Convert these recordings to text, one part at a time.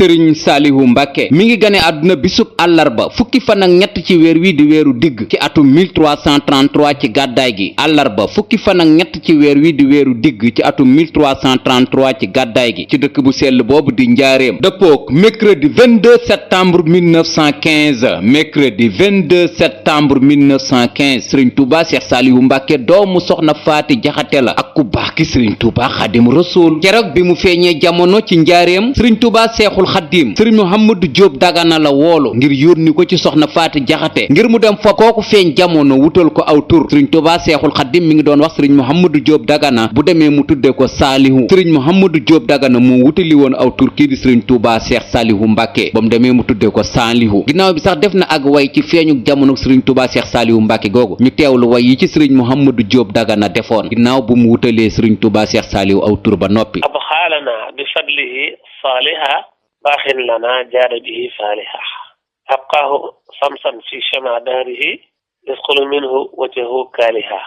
sëriñ saalihu mbàkke mi ngi gane àdduna bisub àllarba fukki fan ak ñett ci weer wi di weeru digg ci atum 1333 ci gàddaay gi àllarba fukki fan ak ñett ci weer wi di weeru digg ci atum 1333 ci gàddaay gi ci dëkk bu sell boobu di njaareem dëppook mercredi 22 septembre 1915 mercredi 22 septembre 1915 sëriñ Touba Cheikh Saalihu Mbàkke doomu soxna Faati Jaxate la ak ku baax ki sëriñ Touba Xaadimu Rasuul keroog bi mu feeñee jamono ci njaareem sëriñ Touba Seexul Xaddiim sëriñ Mouhamadou Diop Dagana la woolu ngir yónni ko ci soxna Faati Jaxate ngir mu dem fa kooku feeñ jamono wutal ko aw tur sëriñ Touba Seexul Xaddiim mi ngi doon wax sëriñ Mouhamadou Diop Dagana bu demee mu tudde ko Saalihu sëriñ Mouhamadou Diop Dagana moo wutali woon aw tur kii di sëriñ Touba Cheikh Saalihu Mbàkke ba mu demee mu tudde ko Saalihu ginnaaw bi sax def na ak way ci feeñu jamono sëriñ Touba Cheikh Saalihu Mbàkke googu ñu teewlu way yi ci sëriñ Mouhamadou Diop Dagana defoon ginnaaw bu mu wutalee sëriñ Touba Cheikh Saalihu aw tur ba noppi صالحا باخ لنا جار به صالحا أبقاه صمصا في شمع داره يسقل منه وجهه كالها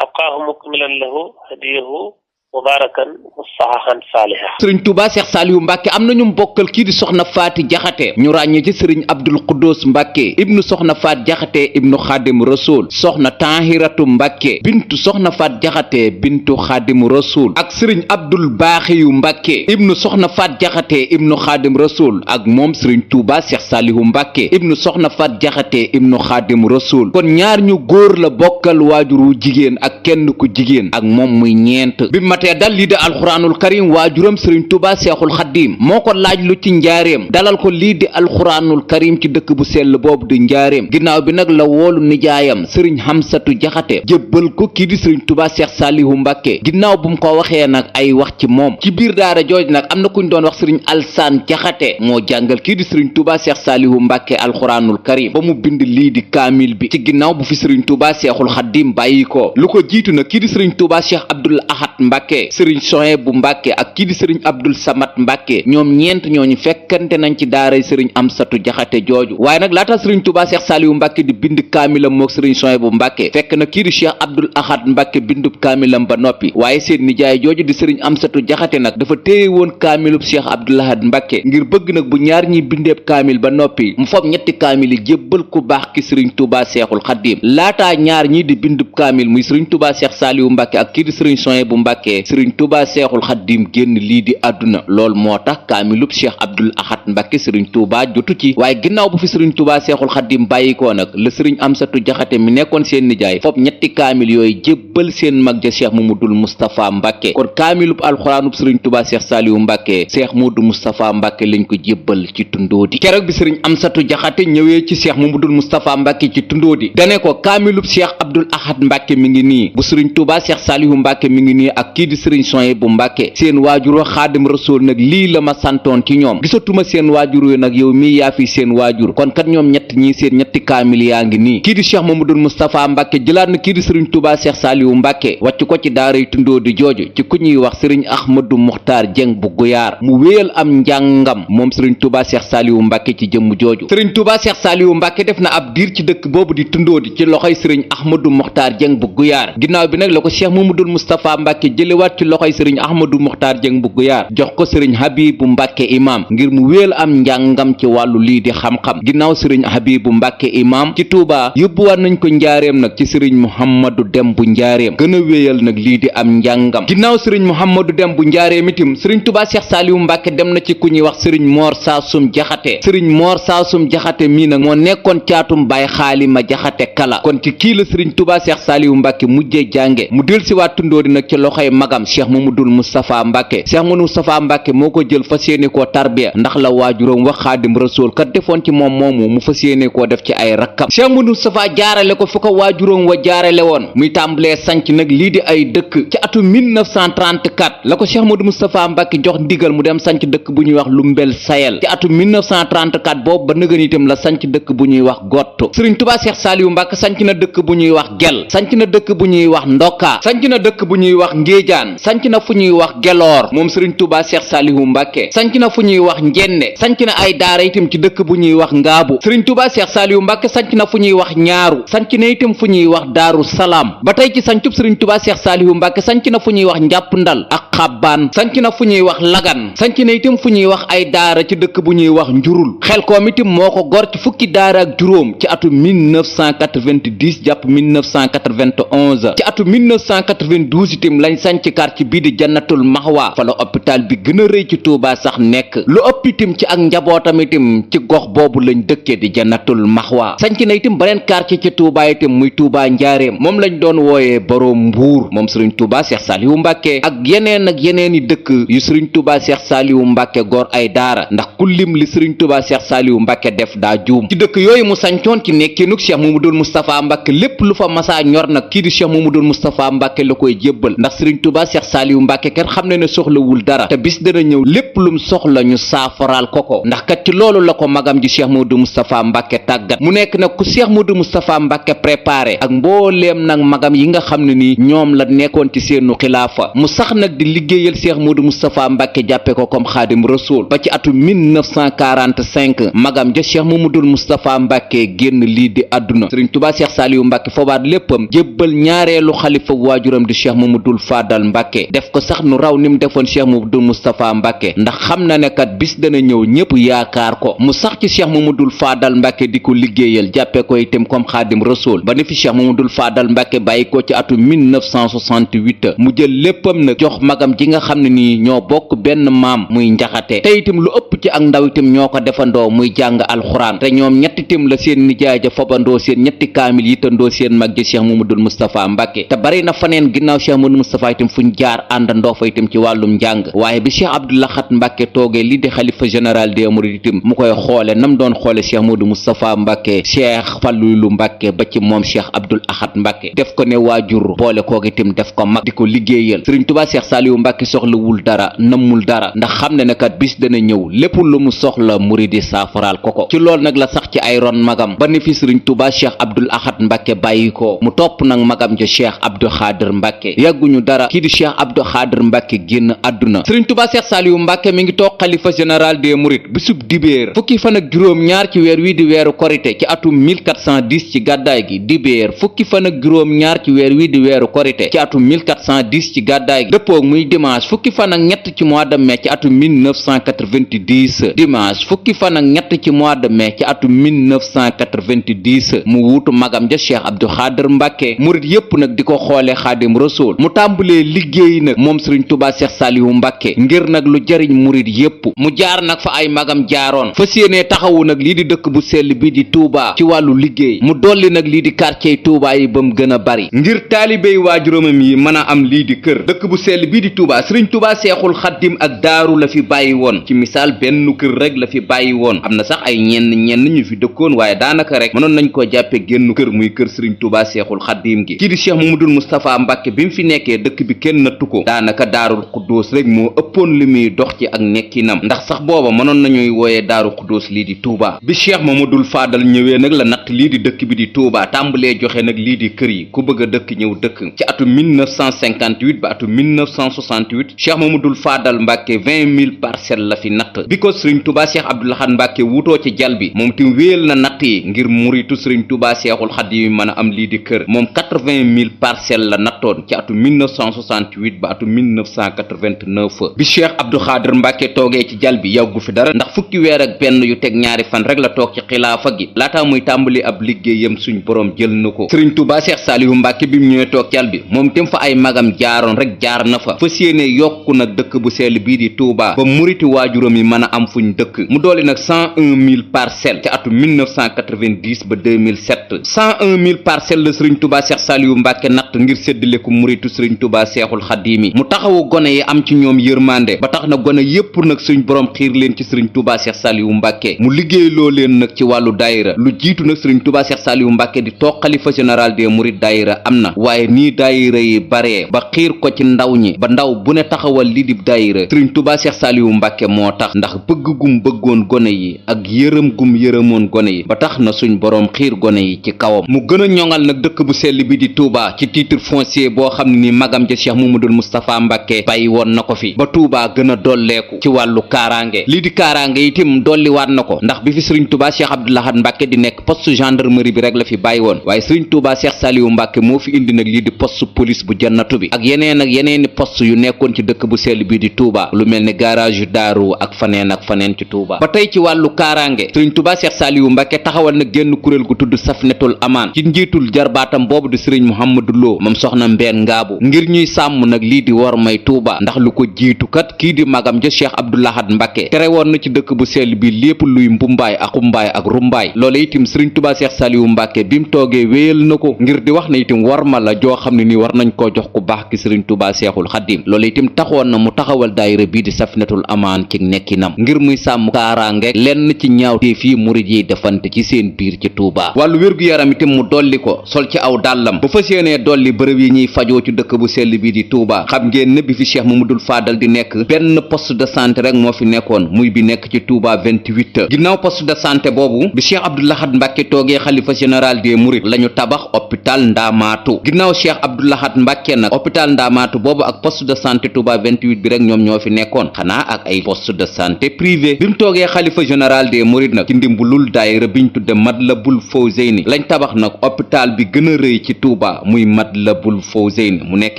أبقاه مكملا له هديه mubarakan musahahan saaliha sëriñ Touba Cheikh Saalihu Mbàkke am nañu mbokkal kii di soxna Faati Jaxate ñu ràññee ci sëriñ Abdul Quddus Mbàkke ibnu soxna Faat Jaxate ibnu Xaadim Rasuul soxna Tahiratu Mbàkke bintu soxna Faat Jaxate bintu Xaadim Rasuul ak sëriñ Abdul Baaxiyu Mbàkke ibnu soxna Faat Jaxate ibnu Xaadim Rasuul ak moom sëriñ Touba Cheikh Saalihu Mbàkke ibnu soxna Faat Jaxate ibnu Xaadim Rasuul kon ñaar ñu góor la bokkal waajuru jigéen ak kenn ku jigéen ak moom muy ñeent te dal lii di alxuraanul karim waajuram sëriñ Touba Seexul Xaddiim moo ko laaj lu ci njaareem dalal ko lii di alxuraanul karim ci dëkk bu sell boobu di njaareem ginnaaw bi nag la woolu nijaayam sëriñ Xamsatu Jaxate jébbal ko kii di sëriñ Touba Cheikh Saalihu Mbàkke ginnaaw bu mu ko waxee nag ay wax ci moom ci biir daara jooj nag am na kuñ doon wax sëriñ Alsaan Jaxate moo jàngal kii di sëriñ Touba Cheikh Saalihu Mbàkke alxuraanul karim ba mu bind lii di kaamil bi ci ginnaaw bu fi sëriñ Touba Seexul Xaddiim bàyyi ko lu ko jiitu nag kii di sëriñ Touba Cheikh Abdul Ahad Mbàkke sëriñ Sohaybu Mbàkke ak kii di sëriñ Abdul Samad Mbàkke ñoom ñeent ñooñu fekkante nañ ci daaray sëriñ Amsatu Jaxate jooju waaye nag laata sëriñ Touba Cheikh Saalihu Mbàkke di bind kaamilam mook sëriñ Sohaybu Mbàkke fekk na kii di Cheikh Abdul Ahad Mbàkke bindub kaamilam ba noppi waaye seen nijaay jooju di sëriñ Amsatu Jaxate nag dafa téye woon kaamilub Cheikh Abdul Ahad Mbàkke ngir bëgg nag bu ñaar ñiy bindeeb kaamil ba noppi mu fob ñetti kaamil yi jébbal ku baax ki sëriñ Touba Seexul Xaddiim laataa ñaar ñii di bindub kaamil muy sëriñ Touba Cheikh Saalihu Mbàkke ak kii di sëriñ Sohaybu Mbàkke sëriñ Touba Seexul Xaddiim génn lii di àdduna lool moo tax kaamilub Cheikh Abdul Ahad Mbàkke sëriñ Touba jotu ci waaye ginnaaw bu fi sëriñ Touba Seexul Xaddiim bàyyikoo nag la sëriñ Amsatu Jaxate mi nekkoon seen nijaay fop ñetti kaamil yooyu jébbal seen mag ja Cheikh Mamadul Moustapha Mbàkke kon kaamilub alxuraanub sëriñ Touba Cheikh Saalihu Mbàkke Cheikh Mamadou Moustapha Mbàkke lañ ko jébbal ci Tundoodi keroog bi sëriñ Amsatu Jaxate ñëwee ci Cheikh Mamadul Moustapha Mbàkke ci Tundoodi dane ko kaamilub Cheikh Abdul Ahad Mbàkke mi ngi nii bu sëriñ Touba Cheikh Saalihu Mbàkke mi ngi nii ak kii di sëriñ Sohaybu Mbàkke seen waajur Xaadim Rasuul nag lii la ma santoon ci ñoom gisatuma seen waajur yi nag yow mii yaa fi seen waajur kon kat ñoom ñett ñii seen ñetti kaamil yaa ngi nii kii di Cheikh Mamadou Moustapha Mbàkke jëlaat na kii di sëriñ Touba Cheikh Saalihu Mbàkke wàcc ko ci daaray Tundoodi jooju ci ku ñuy wax sëriñ Ahmadu Muxtaar Jeng bu Guyaar mu wéyal am njàngam moom sëriñ Touba Cheikh Saalihu Mbàkke ci jëmm jooju sëriñ Touba Cheikh Saalihu Mbàkke def na ab diir ci dëkk boobu di Tundoodi ci loxoy sëriñ Ahmadu Muxtaar Jeng bu Guyaar ginnaaw bi nag la ko Cheikh Mamadou Moustapha Mbàkke jëlewaat ci loxoy sëriñ Ahmadu Muxtaar Jeng bu Guyaar jox ko sëriñ Habibu Mbàkke imam ngir mu wéel am njàngam ci wàllu lii di xam-xam ginnaaw sëriñ Habibu Mbàkke imam ci Tuubaa yóbbuwaat nañ ko njaareem nag ci sëriñ Muhammadu Dem bu njaareem gën a wéyal nag lii di am njàngam ginnaaw sëriñ Muhammadu Dem bu njaareem itam sëriñ Touba Cheikh Saalihu Mbàkke dem na ci ku ñuy wax sëriñ Moor Saasum Jaxate sëriñ Moor Saasum Jaxate mii nag moo nekkoon caatum Baay Xaalima Jaxate Kala kon ci kii la sëriñ Touba Cheikh Saalihu Mbàkke mujjee jànge mu del si waat Tundoodi nag ci loxoy magam Cheikh Mamadul Moustapha Mbàkke Cheikh Mamadou Moustapha Mbàkke moo ko jël fas yéene koo tarbiya ndax la waajuram wax Xaadim Rasuul kat defoon ci moom moomu mu fas yéene koo def ci ay rakkam Cheikh Mamadou Moustapha jaarale ko fu ko waajuram wa jaarale woon muy tàmbalee sanc nag lii di ay dëkk ci atum 1934 la ko Cheikh Mamadou Moustapha Mbàkke jox ndigal mu dem sanc dëkk bu ñuy wax Lumbel Sayel ci atum 1934 boobu ba nëgën itam la sanc dëkk bu ñuy wax Gotto sëriñ Touba Cheikh Saalihu Mbàkke sanc na dëkk bu ñuy wax Gel sanc na dëkk bu ñuy wax Ndokka sanc na dëkk bu ñuy wax Ngéejaan Ngujaan sanc na fu ñuy wax Geloor moom sëriñ Touba Cheikh Saliou Mbacke sanc na fu ñuy wax Njenne sanc na ay daara itam ci dëkk bu ñuy wax Ngaabu sëriñ Touba Cheikh Saliou Mbacke sanc na fu ñuy wax Ñaaru sanc na itam fu ñuy wax Daaru Salaam ba tey ci sancub sëriñ Touba Cheikh Saliou Mbacke sanc na fu ñuy wax Njàpp Ndal ak Xabbaan sanc na fu ñuy wax Lagan sanc na itam fu ñuy wax ay daara ci dëkk bu ñuy wax Njurul Xelkom itam moo ko gor ci fukki daara ak juróom ci atu 1990 jàpp 1991 ci atu 1992 itam lañ sanc quartier bii di Jannatul Maxwa fa la hôpital bi gën a rëy ci Touba sax nekk lu ëpp itam ci ak njabootam itam ci gox boobu lañ dëkkee di Jannatul Maxwa sanc na itam beneen quartier ci Touba itam muy Touba Njaareem moom lañ doon wooyee Borom Mbuur moom sëriñ Touba Cheikh Saliou Mbacke ak yeneen i dëkk yu sëriñ Touba Cheikh Saliou Mbacke gor ay daara ndax ku lim li sëriñ Touba Cheikh Saliou Mbacke def daa juum ci dëkk yooyu mu sancoon ci nekkinuk Cheikh Mamadou Moustapha Mbacke lépp lu fa masaa ñor nag kii di Cheikh Mamadou Moustapha Mbacke la koy jébbal ndax sëriñ Touba Cheikh Saliou Mbacke kat xam ne soxlawul dara te bis dana ñëw lépp lum soxla ñu saafaraal ko ndax kat ci loolu la ko magam ji Cheikh Mamadou Moustapha Mbacke tàggat mu nekk nag ku Cheikh Mamadou Moustapha Mbacke préparé ak mbooleem nag magam yi nga xam ne nii ñoom la nekkoon ci seenu xilaafa mu sax nag di liggéeyal Cheikh Mamadou Moustapha Mbacke jàppe ko comme Xaadim Rasul ba ci atu 1945 magam ja Cheikh Mamadou Moustapha Mbacke génn lii di àdduna sëriñ Touba Cheikh Saliou Mbacke foobaat léppam jébbal ñaareelu xalifa waajuram di Cheikh Mamadou Fadal Mbacke def ko sax nu raw ni mu defoon Cheikh Mamadou Moustapha Mbacke ndax xam na ne kat bis dana ñëw ñëpp yaakaar ko mu sax ci Cheikh Mamadou Fadal Mbacke di ko liggéeyal jàppe ko itam comme Xaadim Rasul ba ne fi Cheikh Mamadou Fadal Mbacke bàyyi ko ci atu 1968 mu jël léppam nag jox magam ji nga xam ne nii ñoo bokk benn maam muy njaxate te itam lu ëpp ci ak ndaw itam ñoo ko defandoo muy jàng alxuraan te ñoom ñetti itam la seen nijaay ja fobandoo seen ñetti kaamil yitandoo seen mag ji Cheikh Mamadou Moustapha Mbacke te bari na faneen ginnaaw Cheikh Mamadou Moustapha itam fuñ jaar àndandoo fa itam ci wàllum njàng waaye bi Cheikh Abdou Lahad Mbacke toogee lii di xalifa général des mourides itam mu koy xoole nam doon xoole Cheikh Mamadou Moustapha Mbacke Cheikh Fallilu Mbacke ba ci moom Cheikh Abdou Lahad Mbacke def ko ne waajur boole koog itam def ko mag di ko liggéeyal sëriñ Touba Cheikh Saliou Mbacke soxlawul dara nammul dara ndax xam ne ne kat bis dana ñëw lépp lu mu soxla muridi saafaraal ko ci loolu nag la sax ci ay ron magam ba ni fi sëriñ Touba Cheikh Abdou Lahad Mbacke bàyyi ko mu topp nag magam ja Cheikh Abdou Khadir Mbacke yàgguñu dara kii di Cheikh Abdou Khadir Mbacke génn àdduna sëriñ Touba Cheikh Saliou Mbacke mi ngi toog xalifa général des mourides bisub dibéer fukki fan ak juróom ñaar ci weer wi di weeru korite ci atum 1410 ci gàddaay gi dibéer fukki fan ak juróom ñaar ci weer wi di weeru korite ci atum 1410 ci gàddaay gi dëppoog muy dimanche fukki fan ak ñett ci mois de mai ci atum 1990 dimanche fukki fan ak ñett ci mois de mai ci atum 1990 mu wuutu magam ja Cheikh Abdou Khadir Mbacke murit yépp nag di ko xoolee Xaadim Rasul mu tàmbalee liggéey nag moom sëriñ Touba Cheikh Saliou Mbacke ngir nag lu jariñ murit yépp mu jaar nag fa ay magam jaaroon fas yéenee taxawu nag lii di dëkk bu sell bi di Touba ci wàllu liggéey mu dolli nag lii di quartier Touba yi ba mu gën a bari ngir taalibey waajuramam yi mën a am lii di kër dëkk bu sell bii di Touba sëriñ Touba Seexul Xaddim ak daaru la fi bàyyi woon ci misaal benn kër rek la fi bàyyi woon am na sax ay ñenn ñu fi dëkkoon waaye daanaka rek mënoon nañ ko jàppe génn kër muy kër sëriñ Touba Seexul Xaddim gi kii di Cheikh Mamadou Moustapha Mbacke bi mu fi nekkee dëkk bi kenn nattu ko daanaka daarul Xuddoos rek moo ëppoon li muy dox ci ak nekkinam ndax sax booba mënoon nañuy wooyee daaru Xuddoos lii di Touba bi Cheikh Mamadou Fadal ñëwee nag la natt lii di dëkk bi di Touba tàmbalee joxe nag lii di kër yi ku bëgg a dëkk ñëw dëkk ci atum 1958 ba atum 1968 Cheikh Mamadou Fadal Mbacke 20 000 parcelles la fi natt bi ko sëriñ Touba Cheikh Abdou Lahad Mbacke wutoo ci jal bi moom tim wéel na natt yi ngir muritu sëriñ Touba Seexul Xadiim yi mën a am lii di kër moom 80 000 parcelles la nattoon ci atum 1968 ba atum 1989 bi Cheikh Abdou Khadir Mbacke toogee ci jal bi yàggu fi dara ndax fukki weer ak benn yu teg ñaari fan rek la toog ci xilaafa gi laataa muy tàmbali ab liggéeyam suñ borom jël na ko sëriñ Touba Cheikh Saliou Mbacke bi mu ñëwee toog jal bi moom tim fa ay magam jaaroon rek jaar na fa fas yéene yokku nag dëkk bu sell bii di Touba ba muriti waajuram yi mën a am fuñ dëkk mu dooli nag 101 000 parcelles ci atum 1990 ba 2007 101 000 parcelles la sëriñ Touba Cheikh Saliou Mbacke natt ngir séddale ko muritu sëriñ Touba Seexul Xadiim yi mu taxawu gone yi am ci ñoom yërmande ba tax na gone yépp nag suñ borom xiir leen ci sëriñ Touba Cheikh Saliou Mbacke mu liggéey loo leen nag ci wàllu daayira lu jiitu nag sëriñ Touba Cheikh Saliou Mbacke di toog xalifa général des mourides daayira am na waaye nii daayira yi baree ba xiir ko ci ndaw ñi ba ndaw bu ne taxawal li di daayira sëriñ Touba Cheikh Saliou Mbacke moo tax ndax bëgg gum bëggoon gone yi ak yërëm gum yërëmoon gone yi ba tax na suñ boroom xiir gone yi ci kawam mu gën a ñoŋal nag dëkk bu sell bi di Touba ci titre foncier boo xam ne ni magam ja Cheikh Mamadul Moustapha Mbàkke bàyyi woon na ko fi ba Touba gën a dolleeku ci wàllu kaaraange lii di kaaraange itam dolliwaat na ko ndax bi fi sëriñ Touba Cheikh Abdou Lahad Mbàkke di nekk poste gendarmerie bi rek la fi bàyyi woon waaye sëriñ Touba Cheikh Saliou Mbàkke moo fi indi nag lii di poste police bu jannatu bi ak yeneeni poste yu nekkoon ci dëkk bu sell bi di Touba lu mel ne garage yu daaru ak faneen ci Touba ba tey ci wàllu kaaraange sëriñ Touba Cheikh Saliou Mbàkke taxawal na génn kuréel gu tudd Safinatul Amaan ci njiitul jarbaatam boobu di sëriñ Mouhamadou Lo moom soxna Mbeen Ngaabu ngir ñuy sàmm nag lii di war may Touba ndax lu ko jiitu kat kii di magam ja Cheikh Abdou Lahad Mbàkke tere woon na ci dëkk bu sell bi lépp luy mbumbaay ak xumbaay ak rumbaay loola itam sëriñ Touba Cheikh Saliou Mbàkke bi mu toogee wéyal na ko ngir di wax na itam war ma la joo xam ne nii war nañ koo jox ku baax ki sëriñ Touba Cheikhul Xadim loola itam taxoon na mu taxawal daayira bii di Safinatul Amaan ci nekkinam ngir muy sàmm kaaraange lenn ci ñaawteef yi murid yi defante ci seen biir ci Touba wàllu wér-gu-yaram itam mu dolli ko sol ci aw dàllam bu fas yéenee dolli bërëb yi ñuy fajoo ci dëkk bu sell bi di Touba xam ngeen ne bi fi Cheikh Mamadou Fadal di nekk benn poste de santé rek moo fi nekkoon muy bi nekk ci Touba 28 ginnaaw poste de santé boobu bi Cheikh Abdou Lahad Mbàkke toogee xalifa général des mourides lañu tabax hôpital Ndaamaatu ginnaaw Cheikh Abdou Lahad Mbàkke nag hôpital Ndaamaatu boobu ak poste de santé Touba 28 bi rek ñoom ñoo fi nekkoon xanaa ak ay poste de santé privé bi mu toogee xalifa général des mourides nag ci ndimbalul daayira biñ tudde Matlabul Fawzeyni lañ tabax nag hôpital bi gën a rëy ci Touba muy Matlabul Fawzeyni mu nekk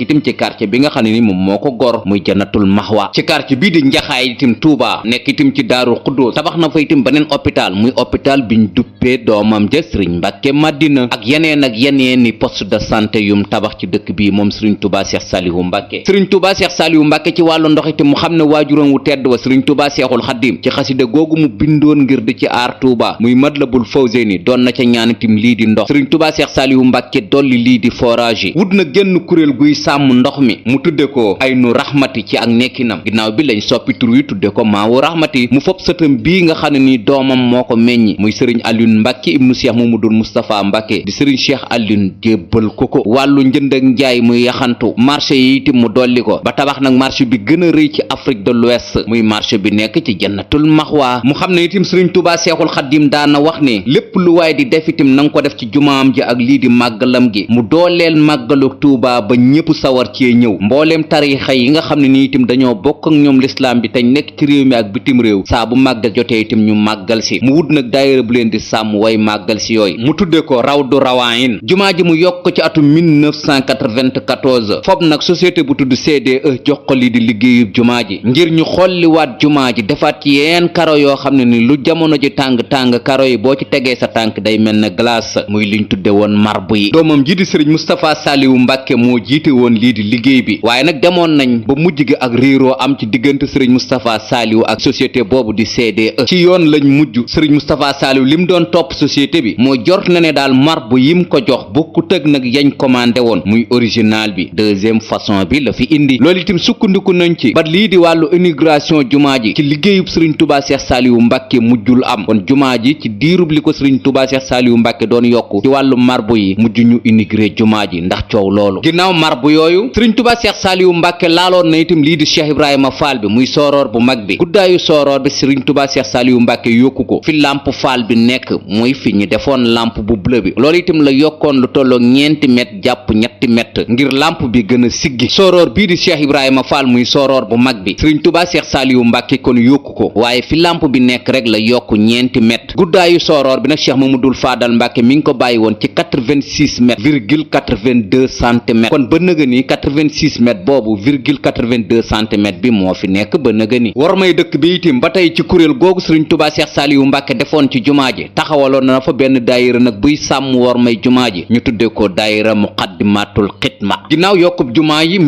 itam ci quartier bi nga xam ne ni moom moo ko gor muy Jannatul Mahwa ci quartier bii di Njaxaay itam Touba nekk itam ci Daaru Xuddoos tabax na fa itam beneen hôpital muy hôpital biñ duppee doomam ja Sëriñ Mbàkke Madina ak yeneeni poste de santé yum tabax ci dëkk bii moom Sëriñ Touba Cheikh Saliou Mbàkke Sëriñ Touba Cheikh Saliou Mbàkke ci wàllu ndox itam mu xam ne waajuram wu tedd wa Sëriñ Touba Cheikhul Xadim ci xasida googu mu bindoon ngir di ci aar Touba muy Matlabul Fawzeyni doon na ca ñaan itam lii di ndox Sëriñ Touba Cheikh Saliou Mbàkke dolli lii di forage yi wut na génn kuréel guy sàmm ndox mi mu tudde ko Aynu Rahmati ci ak nekkinam ginnaaw bi lañ soppi tur wi tudde ko Maawu Rahmati mu fopp sëtam bii nga xam ne ni doomam moo ko meññi muy Sëriñ Alioune Mbàkke ibnu Cheikh Mamadou Moustapha Mbàkke di Sëriñ Cheikh Alioune jébbal ko wàllu njënd ak njaay muy yaxantu marché yi itam mu dolli ko ba tabax nag marché bi gën a rëy ci Afrique de l'Ouest muy marché bi nekk ci Jannatul Mahwa mu xam ne itam Sëriñ Touba Cheikhul Xadim daana wax ne lépp lu waay di def itam na nga ko def ci jumaam ji ak lii di màggalam gi mu dooleel màggalu Touba ba ñëpp sawar cee ñëw mbooleem tarixa yi nga xam ne ni itam dañoo bokk ak ñoom lislaam bi te nekk ci réew mi ak bitim réew saa bu màggal jotee itam ñu màggal si mu wut nag daayira bu leen di sàmm way màggal si yooyu mu tudde ko Rawdu Rawaayin jumaa ji mu yokk ci atum 1994 fob nag société bu tudd CDE jox ko lii di liggéeyub jumaa ji ngir ñu xolliwaat jumaa ji defaat ci yeneen karo yoo xam ne ni lu jamono ji tàng karo yi boo ci tegee sa tànk day mel ne glace muy liñ tudde woon marbre yi doomam ji di Sëriñ Moustapha Saliou Mbàkke moo jiite woon lii di liggéey bi waaye nag demoon nañ ba mujj gi ak réeroo am ci diggante Sëriñ Moustapha Saliou ak société boobu di CDE ci yoon lañ mujj Sëriñ Moustapha Saliou lim doon topp société bi moo jort na ne daal marbre yim ko jox bokkut ak nag yañ commandé woon muy original bi deuxième façon bi la fi indi loolu itam sukkandiku nañ ci ba lii di wàllu inauguration jumaa ji ci liggéeyub Sëriñ Touba Cheikh Saliou Mbàkke mujjul am kon jumaa ji ci diirub li ko Sëriñ Touba Cheikh Saliou Mbàkke doon yokku ci wàllu marbre yi mujj ñu inauguré jumaa ji ndax coow loolu ginnaaw marbre yooyu Sëriñ Touba Cheikh Saliou Mbàkke laaloon na itam lii di Cheikh Ibrahima Fall bi muy sooroor bu mag bi guddaayu sooroor bi Sëriñ Touba Cheikh Saliou Mbàkke yokku ko fi lampe Fall bi nekk muy fi ñu defoon lampe bu bleu bi loolu itam la yokkoon lu tolloo ñeenti mètre jàpp ñetti mètre ngir lampe bi gën a siggi sooroor bii di Cheikh Ibrahima Fall muy sooroor bu mag bi Sëriñ Touba Cheikh Saliou Mbàkke kon yokku ko waaye fi lampe bi nekk rek la yokk ñeenti mètre guddaayu sooroor bi nag Cheikh Mamadou Fadal Mbàkke mi ngi ko bàyyi woon ci 86 mètres virgule 82 centimètres kon ba nëga ni 86 mètres boobu virgule 82 centimètres bi moo fi nekk ba nëga ni war may dëkk bi itim ba tey ci kuréel googu Sëriñ Touba Cheikh Saliou Mbàkke defoon ci jumaa ji taxawaloon na fa benn daayira nag buy sàmm war may jumaa ji ñu tudde ko daayira Muqaddimatul Xidma ginnaaw yokkub jumaa yi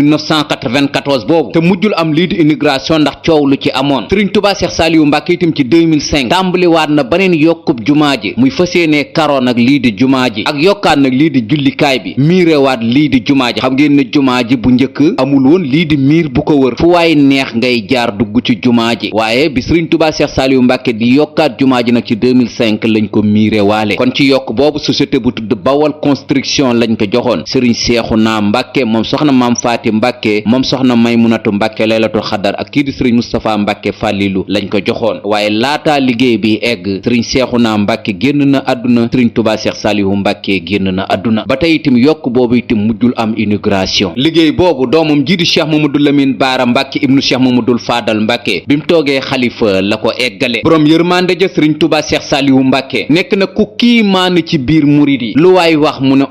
1994 boobu te mujjul am lii di immigration ndax coow lu ci amoon Sëriñ Touba Cheikh Saliou Mbàkke itam ci 2005 tàmbaliwaat na beneen yokkub jumaa ji muy fas yéenee karo nag lii di jumaa ji ak yokkaat nag lii di jullikaay bi miirewaat lii di jumaa ji xam ngeen ne jumaa ji bu njëkk amul woon lii di miir bu ko wër fu waay neex ngay jaar dugg ci jumaa ji waaye bi Sëriñ Touba Cheikh Saliou Mbàkke di yokkaat jumaa ji nag ci 2005 lañ ko miire waale kon ci yokk boobu société bu tudd Bawal construction lañ ko joxoon Sëriñ Seexuna Mbàkke moom soxna maam Faati Mbàkke moom soxna Maymunatu Mbàkke laylatul xadar ak kii di sëriñ Moustapha Mbàkke Fàllilu lañ ko joxoon waaye laataa liggéey bi egg sëriñ Seexuna Mbàkke génn na àdduna sëriñ Tuubaa Seex Saalihu Mbàkke génn na àdduna ba tey itam yokk boobu itam mujjul am inauguration liggéey boobu doomam ji di Cheikh Mamadou Lamine Baara Mbàkke ibnu Cheikh Mamadou Fadal Mbàkke bi mu toogee xalifa la ko eggale borom yërmande ja sëriñ Tuubaa Seex Saalihu Mbàkke nekk na ku kii maana ci biir murid yi lu waay wax mu ne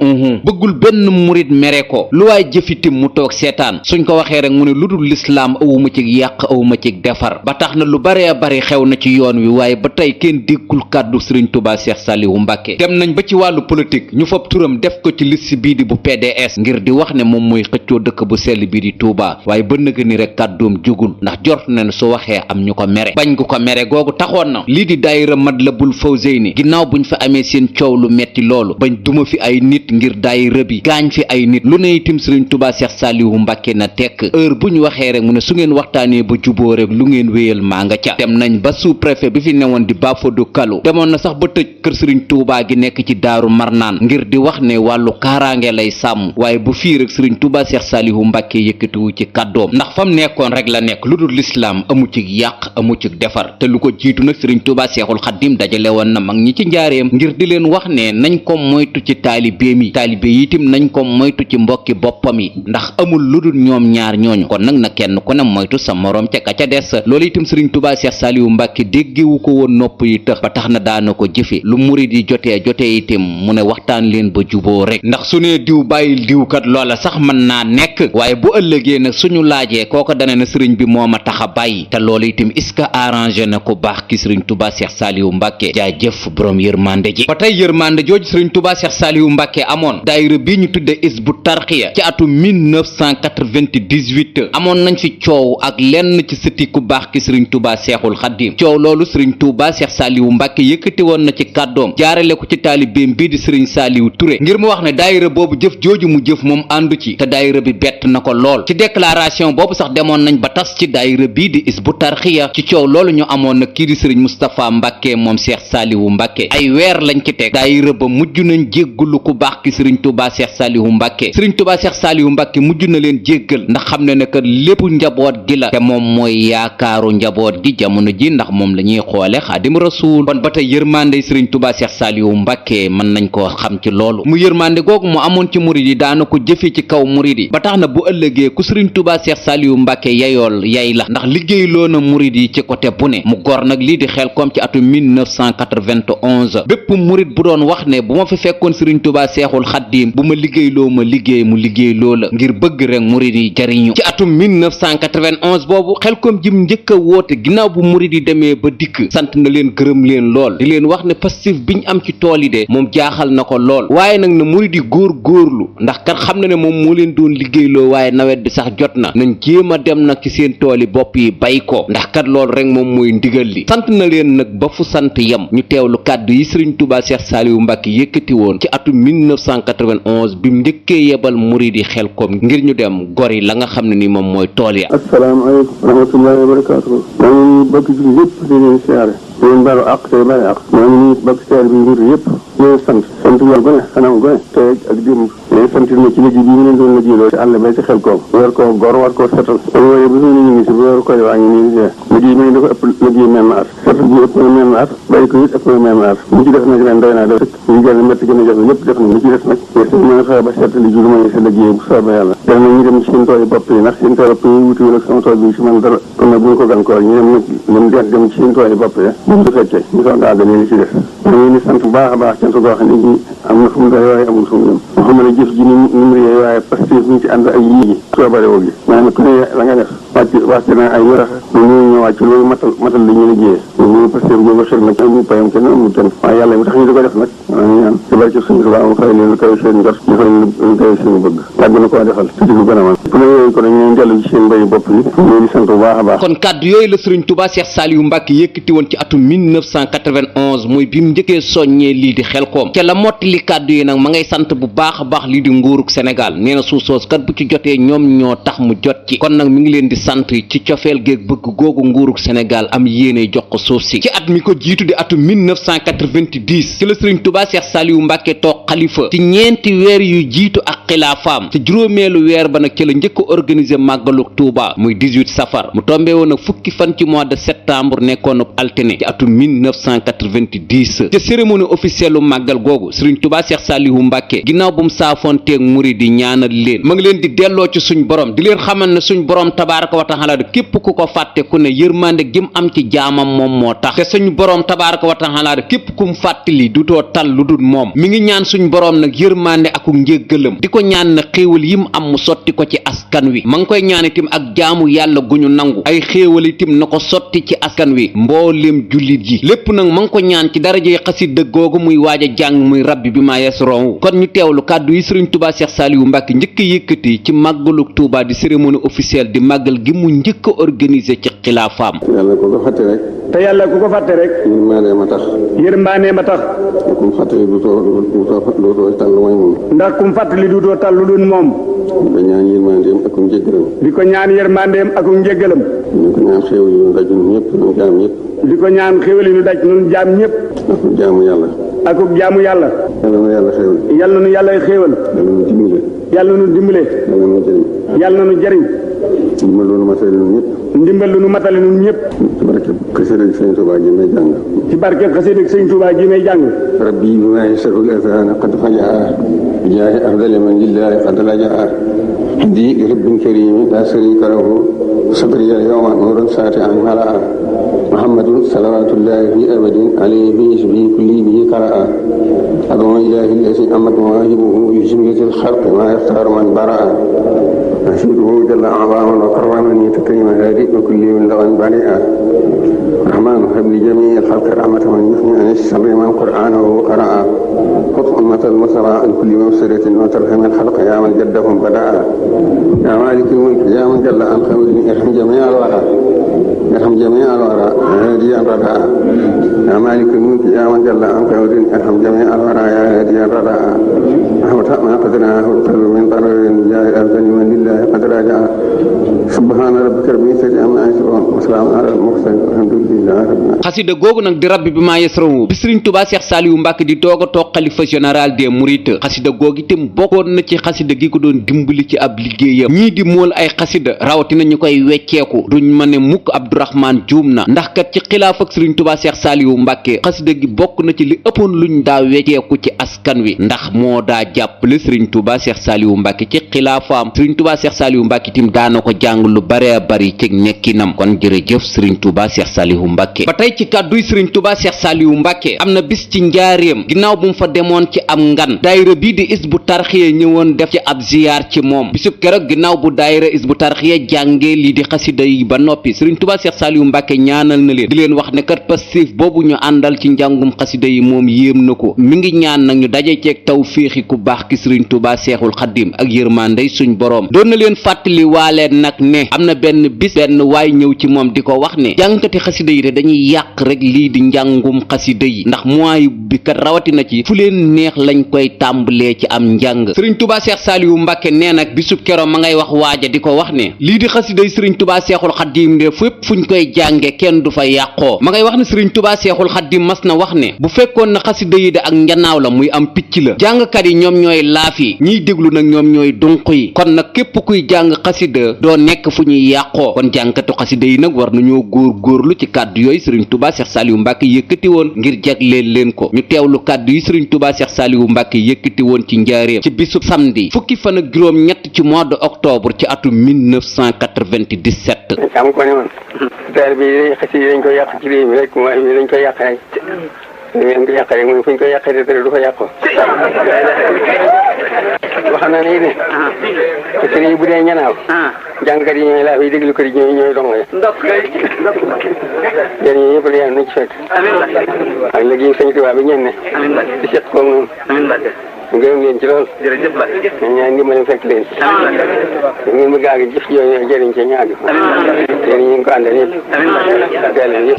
bëggul benn murid mere ko lu waay jëfitim mu toog seetaan suñ ko waxee rek mu ne lu dul lislaam awuma ci yàq awuma ci defar ba tax na lu bare bari xew na ci yoon wi waaye ba tey kenn déggul kàddu sëriñ Tuubaa Seex Saalihu Mbàkke dem nañ ba ci wàllu politique ñu fab turam def ko ci liste bii di bu PDS ngir di wax ne moom mooy xëccoo dëkk bu sell bii di Touba waaye ba nëga ni rek kàddoom jugul ndax jort na ne su waxee am ñu ko mere bañ gu ko mere googu taxoon na lii di daayira Matlabul Fawzayni ginnaaw buñ fa amee seen coow lu metti loolu bañ duma fi ay nit ngir daayira bi gaañ fi ay nit lu ne itam sëriñ Tuubaa Seex Saalihu Mbàkke na tekk heure bu ñu waxee rek mu ne su ngeen waxtaanee ba juboo rek lu ngeen wéyal maa nga ca dem nañ ba sous préfet bi fi newoon di Bafodou Kalo demoon na sax ba tëj kër sëriñ Tuubaa gi nekk ci Daaru Marnaan ngir di wax ne wàllu kaaraange lay sàmm waaye bu fii rek sëriñ Tuubaa Seex Saalihu Mbàkke yëkkatiwu ci kàddoom ndax fam nekkoon rek la nekk lu dul lislaam amu ci yàq amu ci defar te lu ko jiitu nag sëriñ Tuubaa Seexul Xaddim dajale woon na mag ñi ci njaareem ngir di leen wax ne nañ ko moytu ci taalibeem yi taalibe yi itam nañ ko moytu ci mbokki boppam yi ndax amul lu dul ñoom ñaar ñooñu kon nag na kenn ku ne moytu sa moroom ca ka ca des loolu itam sëriñ Tuubaa Seex Saalihu Mbàkke déggewu ko woon nopp yi tëx ba tax na daana ko jëfe lu murid yi jotee itam mu ne waxtaan leen ba juboo rek ndax su nee diw bàyyil diw kat loola sax mën naa nekk waaye bu ëllëgee nag suñu laajee kooko dana na sëriñ bi moo ma tax a bàyyi te loolu itam est-ce que arrangé na ko baax ki sëriñ Tuubaa Seex Saalihu Mbàkke jaajëf borom yërmande ji ba tey yërmande jooju sëriñ Tuubaa Seex Saalihu Mbàkke amoon daayira bii ñu tudde Hizbut Tarqiyyah ci atum 1998 amoon nañ fi coow ak lenn ci sëti ku baax ki sëriñ Tuubaa Seexul Xaddim coow loolu sëriñ Tuubaa Seex Saalihu Mbàkke yëkkati woon na ci kàddoom jaarale ko ci taalibeem bii di sëriñ Saalihu Touré ngir mu wax ne daayira boobu jëf jooju mu jëf moom àndu ci te daayira bi bett na ko lool ci déclaration boobu sax demoon nañ ba tas ci daayira bii di Hizbut Tarqiyyah ci coow loolu ñu amoon nag kii di sëriñ Moustapha Mbàkke moom Seex Saalihu Mbàkke ay weer lañ ci teg daayira ba mujj nañ jéggulu ku baax ki sëriñ Tuubaa Seex Saalihu Mbàkke sëriñ Tuubaa Seex Saalihu Mbàkke mujj na leen jéggal ndax xam ne ne que lépp njaboot gi la te moom mooy yaakaaru njaboot gi jamono ji ndax moom la ñuy xoole Xaadim Rasuul kon ba tey yërmande sëriñ Tuubaa Seex Saalihu Mbàkke mën nañ koo xam ci loolu mu yërmande googu mu amoon ci murid yi daana ko jëfe ci kaw murid yi ba tax na bu ëllëgee ku sëriñ Tuubaa Seex Saalihu Mbàkke yayool yay la ndax liggéey loo na murid yi ci côté bu ne mu gor nag lii di Xelkom ci atum 1991 bépp murid bu doon wax ne bu ma fi fekkoon sëriñ Tuubaa Seexul Xaddim bu ma liggéeyloo ma liggéey mu liggéeyloo la ngir bëgg rek murid yi jariñu ci atum 1991 boobu Xelkom jim njëkk a woote ginnaaw bu murid yi demee ba dikk sant na leen gërëm leen lool di leen wax ne passif biñ am ci tool yi de moom jaaxal na ko lool waaye nag na murid yi góorlu ndax kat xam na ne moom moo leen doon liggéeyloo waaye nawet bi sax jot na nañ jéem a dem nag ci seen tool yi bopp yi bay ko ndax kat loolu rek moom mooy ndigal li sant na leen nag ba fu sant yem ñu teewlu kàddu yi sëriñ Tuubaa Seex Saalihu Mbàkke yëkkati woon ci atum 1991 bi mu njëkkee yebal murid yi Xelkom ngir ñu dem gori la nga xam ne ni moom mooy tool ya. asalaamaaleykum wa rahmatullahi wa barakaatu. maa ngi bokk ci yëpp di leen siyaare di leen baalu àq tey bàyyi àq maa ngi bokk siyaare bi ngir yëpp di leen sant yoon gone xanaa gone tey ak démb leen sant ma ci liggéey bi ñu leen doon liggéeyloo ci àll bay ci Xelkom war koo gor war koo setal waaye bu ñu ngi si bu war koy waa ngi nii liggéey bi dafa ëpp liggéey menn at setal bi ëpp na menn at bàyyi ko it ëpp na menn at mu ci def nag ren doy naa def ñu gën a métti gën a jafe lépp def na mu ci des nag mën a fexe ba seetali ji lu ma sa liggéey bu soobee yàlla def na ñu dem ci seen tool yi bopp yi ndax seen tool bopp yi wuti ak sama tool bi si man dara kon nag bu ñu ko gànkoor ñu dem nag dem ci seen tool yi bopp yi bu ñu fekkee ñu soog a àggale li ci def maa ngi leen di sant bu baax a baax cant goo xam ne am na fu mu doy waaye amul fu mu yem moo xam ne jëf ji ni mu réy waaye parce que ñu ci ànd ak yii gi soobarewoo gi maanaam ku ne la nga def wàcc na ay warax ñu wàcc loolu matal li ñu liggéeyee ñu parce que boobu xel nag amul payam kenn amul kenn waaye yàlla mi tax ñu di ko def nag ñu ñaan ci barke suñu Tuubaa mu fay leen lu kaw seen njort defal lu kaw seen bëgg yàgg na koo defal te di ko gën a man ku ne yooyu ko dañu dellu ci seen mbayu bopp yi ñu di sant bu baax a baax kon kàddu yooyu la sëriñ Tuubaa Seex Saalihu Mbàkke yëkkati woon ci atum 1991 muy bi mu njëkkee soññee lii di Xelkom ca la mottali kàddu yi nag ma ngay sant bu baax a baax lii di nguurug Sénégal nee na suuf soos kat bu ci jotee ñoom ñoo tax mu jot ci kon nag mi ngi leen di sant ci cofeel géeg bëgg googu nguurug Sénégal am yéene jox ko suuf si ci at mi ko jiitu di atum 1990 ci la sëriñ Tuubaa Seex Saalihu Mbàkke toog xalifa ci ñeenti weer yu jiitu ak xilaafaam ci juróomeelu weer ba nag ci la njëkk a organiser màggalu Tuuba muy 18 safar mu tombé woon ak fukki fan ci mois de septembre nekkoon altine ci atum 1990 ca cérémonie officielle u màggal googu Serigne Touba Cheikh Saliou Mbacke ginnaaw bu mu saafonteeg murid di ñaanal leen ma ngi leen di delloo ci suñ borom di leen xamal ne suñ borom tabaaraka wa taala képp ku ko fàtte ku ne yërmande gim am ci jaamam moom moo tax te suñ borom tabaaraka wa taala képp kum fàttali du too tal lu dul moom mi ngi ñaan suñ borom nag yërmande ak njéggalam di ko ñaan na xéewal yim am mu sotti ko ci askan wi ma ngi koy ñaan itam ak jaamu yàlla gu ñu nangu ay xéewal itam na ko sotti ci askan wi mbooleem jullit yi lépp nag ma ngi ko ñaan ci daraje xasida googu muy waaj a jàng muy rabbi bi maa yasron kon ñu teewlu kàddu yi Serigne Touba Cheikh Saliou Mbacke njëkk a yëkkati ci màggalu Touba di cérémonie officielle di màggal gi mu njëkk a organiser ci xilaafaam. yàlla ku ko fàtte rek. te yàlla ku ko fàtte rek. yërmaane ma tax. yërmaane ma tax. ku mu fàttali du tal lu may moom. ndax ku mu fàttali du too tal lu dul moom. di ko ñaan yërmandeem ak njëggalam. di ko ñaan yërmandeem ak njëggalam. di ko ñaan xéewal yi ñu daj ñun ñëpp ñun jaam ñëpp. di ko ñaan xéewal yi ñu daj ñun jaam ñëpp. ak jaamu yàlla. ak jaamu yàlla. yàlla na yàlla xéewal. yàlla na yàlla xéewal. yàlla na dimbale. yàlla na dimbale. yàlla na jëriñ. yàlla na jëriñ. ndimbal loolu matale ñun ñëpp. ndimbal lu nu matale ñun ñëpp. ci barke xasida Sëñ Tuubaa ji may jàng. ci barke xasida Sëñ Tuubaa ji may jàng. rabbi bi maa yasarul azana qad fajaa bijaahi afdali man lillahi qad lajaa di rabbin karimi la sharika lahu sadri al yawma nuran saati'an malaa muhammadun salawatullahi fi abadin alayhi fi isbihi kulli bihi qaraa ad'u ilahi allati amat mawaahibuhu li jumlati al-khalqi ma yaxtaaru man baraa أشهده جل أعظاما وكرمني تكريما هادئ وكل من لغا بريئا رحمن هب لجميع الخلق رحمة من يثني عن الشر من قرآنه قرأ خذ أمة المسرى عن كل مفسدة وترحم الخلق يا من جدهم بدأ يا مالك الملك يا من جل عن خوله ارحم جميع الورى ارحم جميع الورى هاديا ردى يا مالك الملك يا من جل عن خوله ارحم جميع الورى يا هاديا ردى رحمة ما قدرناه القلب من ضرر جاء أبدا من لله قد راجع سبحان ربك رب العزة عما يصفون وسلام على المرسلين والحمد لله رب العالمين. xasida googu nag di rabbi bi maa yasrawu bi Serigne Touba Cheikh Saliou Mbacke di doog a toog xalifa général des mourides xasida googu itam bokkoon na ci xasida gi ko doon dimbali ci ab liggéeyam ñii di mool ay xasida rawatina ñu koy wecceeku duñ ma ne mukk Abdourahmane juum na ndax kat ci xilaaf ak Serigne Touba Cheikh Saliou Mbacke xasida gi bokk na ci li ëppoon luñ daa wecceeku ci askan wi ndax moo daa jàppale Serigne Touba Cheikh Saliou Mbacke ci xilaafaam Serigne Touba Cheikh Saliou Mbacke itam daana ko jàng lu bare bari ci nekkinam kon jërëjëf Serigne Touba Cheikh Saliou Mbacke ba tey ci kàdduy Serigne Touba Cheikh Saliou Mbacke am na bis ci njaareem ginnaaw bu mu fa demoon ci am ngan daayira bii di Hizbu Tarxiya ñëwoon def ci ab ziyaar ci moom bisub keroog ginnaaw bu daayira Hizbu Tarxiya jàngee lii di xasida yi ba noppi Serigne Touba Cheikh Saliou Mbacke ñaanal na leen di leen wax ne kat passif boobu ñu àndal ci njàngum xasida yi moom yéem na ko mi ngi ñaan nag ñu daje ceeg taw féexi ku baax ki Serigne Touba Cheikhul Khadim ak yërmandey suñ borom doon na leen fàttali waaleen nag ne am na benn bis benn waay ñëw ci moom di ko wax ne jàngkati xasida yi de dañuy yàq rek lii di njàngum xasida yi ndax mooy bi kat rawatina ci fu leen neex lañ koy tàmbalee ci am njàng Serigne Touba Cheikh Saliou Mbacke nee nag bisub kero ma ngay wax waaja di ko wax ne lii di xasida yi Serigne Touba Cheikhul Khadim de fépp fuñ koy jànge kenn du fa yàqoo ma ngay wax ne Serigne Touba Cheikhul Khadim mas na wax ne bu fekkoon na xasida yi de ak njanaaw la muy am picc la jàngkat yi ñoom ñooy laaf yi ñiy déglu nag ñoom ñooy dunq yi kon nag képp kuy jàng xasida doo nekk fu ñuy yàqoo kon jàngkatu xasida yi nag war nañoo góorlu ci kàddu yooyu Serigne Touba Cheikh Saliou Mbacke yëkkati woon ngir jagleel leen ko ñu teewlu kàddu yi Serigne Touba Cheikh Saliou Mbacke yëkkati woon ci njaareem ci bisub samedi fukki fan ak juróom ñett ci mois de octobre ci atum 1997 am ko ne man daal bi xasida yi dañ koy yàq ci réew mi rek mooy dañ koy yàq rek ngeen ko yàq rek mooy fu ñu koy yàqee te du fa yàqoo wax na ni ne xasida yi bu dee ñanaaw jàngkat yi ñooy laa fi déglu ko di ñooy dong ya yéen ñi ñëpp la yàlla nañ ci fekk ak léegi Sëñ Tuubaa bi ñeen ne di seq koog noonu gërëm leen ci lool jërëjëf la ñaan ndimbal fekk leen ngeen bëgg àgg jëf yooyu jëriñ ci ñaag yéen ñi ngi ko àndal yëpp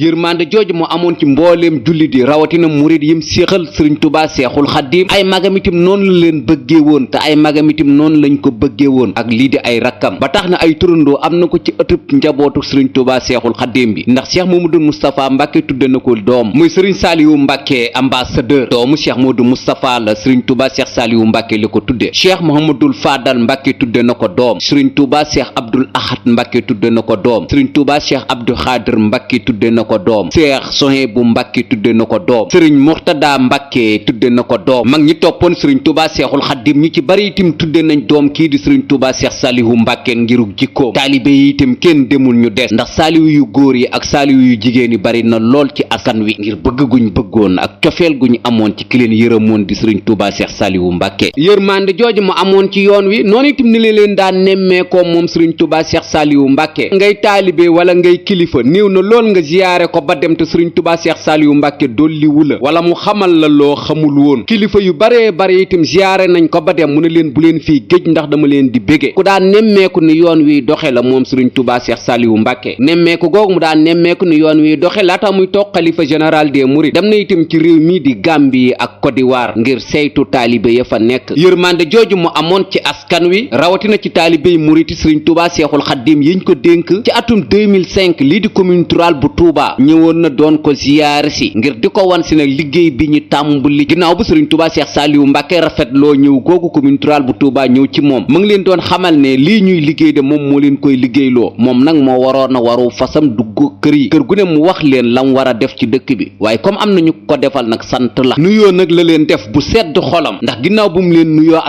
yërmande jooju moo amoon ci mbooleem jullit yi rawatina murid yim séexal Serigne Touba Cheikhul Khadim ay magam itam noonu la leen bëggee woon te ay magam itam noonu lañ ko bëggee woon ak lii di ay rakkam ba tax na ay turandoo am na ko ci ëttub njabootu Serigne Touba Cheikhul Khadim bi ndax Cheikh Mamadou Moustapha Mbacke tudde na ko doom muy Serigne Saliou Mbacke ambassadeur doomu Cheikh Mamadou Moustapha la Serigne Touba Cheikh Saliou Mbàkke la ko tudde Cheikh Mouhamadul Fadal Mbàkke tudde na ko doom sëriñ Touba Cheikh Abdoul Ahad Mbàkke tudde na ko doom sëriñ Touba Cheikh Abdou Khadir Mbàkke tudde na ko doom Cheikh Souhaïbou Mbàkke tudde na ko doom sëriñ Murtada Mbàkke tudde na ko doom mag ñi toppoon sëriñ Touba Cheikhul Khadim ñi ci bari itam tudde nañ doom kii di sëriñ Touba Cheikh Saliou Mbàkke ngiruk jikkoom taalibe yi itam kenn demul ñu des ndax Saliou yu góor yi ak Saliou yu jigéen yi bari na lool ci askan wi ngir bëgg guñ bëggoon ak cofeel gu ñu amoon ci ki leen yërëmoon di sëriñ Touba Cheikh Saliou Mbàkke yërmande jooju mu amoon ci yoon wi noonu itam ni leen daan nemmeekoo moom sëriñ Touba Cheikh Saliou Mbàkke ngay taalibe wala ngay kilifa néew na lool nga ziyaare ko ba dem te sëriñ Touba Cheikh Saliou Mbàkke dolliwu la wala mu xamal la loo xamul woon kilifa yu baree bare itam ziyaare nañ ko ba dem mu ne leen bu leen fii géej ndax dama leen di bége ku daan nemmeeku ni yoon wi doxe la moom sëriñ Touba Cheikh Saliou Mbàkke nemmeeku googu mu daan nemmeeku ni yoon wi doxe laata muy toog xalifa général des mourides dem na itam ci réew mii di Gambie ak Côte d'Ivoire ngir saytu taalibe ya fa nekk yërmande jooju mu amoon ci askan wi rawatina ci taalibe yi muriti sëriñ Touba Cheikhul Khadim yiñ ko dénk ci atum 2005 lii di commune rurale bu Touba ñëwoon na doon ko ziyaare si ngir di ko wan si nag liggéey bi ñu tàmbali ginnaaw bu sëriñ Touba Cheikh Saliou Mbàkke rafetloo ñëw googu commune rurale bu Touba ñëw ci moom mu ngi leen doon xamal ne lii ñuy liggéey de moom moo leen koy liggéeyloo moom nag moo waroon a waru fasam dugg kër yi kër gu ne mu wax leen lam war a def ci dëkk bi waaye comme am nañu ko defal nag sant la nuyoo nag la leen def bu sedd xolam ndax ginnaaw bu mu leen nuyoo